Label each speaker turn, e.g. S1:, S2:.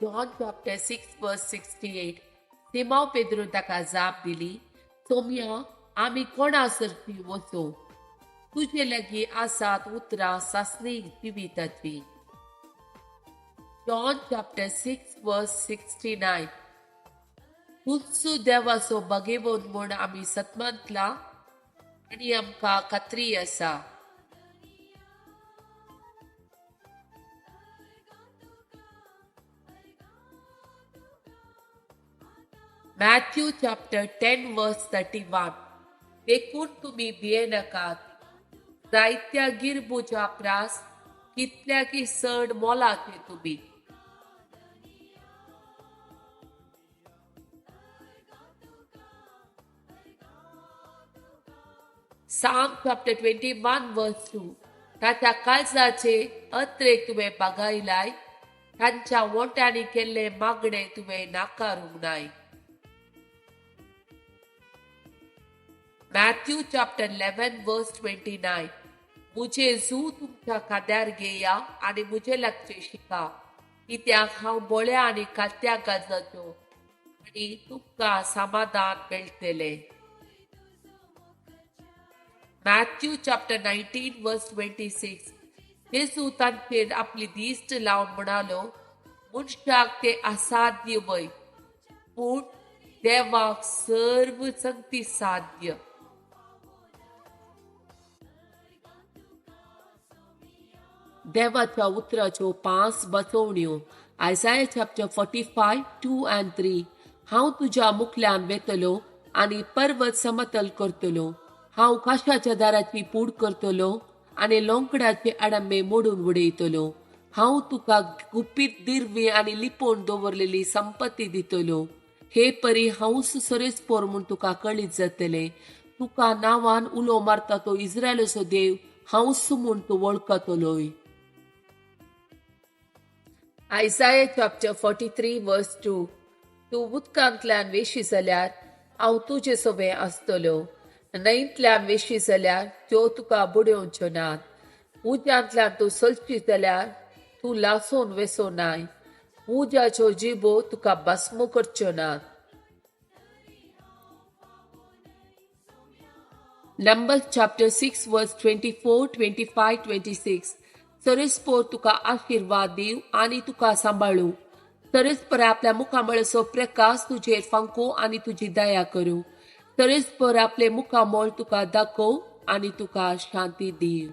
S1: John chapter 6 verse 68. Simão पेद्रून ताका जाप दिली, सोम्या, आमी कोणा सरशी वचूं? तुजे लागीं आसात उतरां सासणीक जिविताची. John chapter 6 verse 69. तुजो देवाचो बागेवन म्हूण आमी सतमांतला आनी आमकां खात्री आसा. Matthew chapter 10 verse 31. देखून तुमी भियेनाकात, जायत्या गिरबुजा प्रास कितल्याकी चड मोलाचे तुमी. Psalm chapter 21 verse 2. ताच्या काळजाचे अत्रेक तुवें बागायलाय, तांच्या वोंट्यांनी केल्ले मागणे तुवें नाकारूंक नाय. Matthew chapter 11 verse 29. मुझे जू तुमच्या खांद्यार घेया आनी मुझे लागचे शिका, कित्याक हांव बोळ्या आनी कात्या गाजाचो आनी तुमकां समाधान मेळटलें. Matthew chapter 19 verse 26. जेजू तांचेर आपली दिश्ट लावन म्हणालो, मनशाक ते असाध्य वय, पूण देवाक सर्व संगती साध्य. देवाच्या उतराच्यो 5 बसवण्यो. Isaiah chapter 45 2 and 3. हांव तुज्या मुखल्यान वेतलो आनी पर्वत समतल करतलो, हांव काशाच्या दाराची पूड करतलो आनी लोंकडाचे आडंबे मोडून उडयतलो. हांव तुका गुपीत दिरवी आनी लिपोवन दवरलेली संपत्ती दितलो. हे परी हांवूच सरेस्पोर म्हूण तुका कळीत जातलें. तुका नांवान उलो मारता तो इस्रायलाचो देव हांवूच म्हूण तूं वळखतलोय. Isaiah chapter 43 verse 2. तूं उदकांतल्यान वेशी जाल्यार हांव तुजे सोबें आसतलो, न्हंयतल्यान वेशी जाल्यार त्यो तुका बुडोवच्यो नात, उज्यांतल्यान तूं चलची जाल्यार तूं लासून वेसो नाय, उज्याच्यो जिबो तुका भस्म करच्यो नात. Numbers chapter 6 verse 24, 25, 26. सरस्पोर तुका आशिर्वाद दिव आनी तुका सांबाळू. सरस्पर आपल्या मुखामळाचो प्रकाश तुजेर फांको आनी तुजी दया करूं. सरस्पर आपले मुखामळ तुका दाखोव आनी तुका शांती दिव.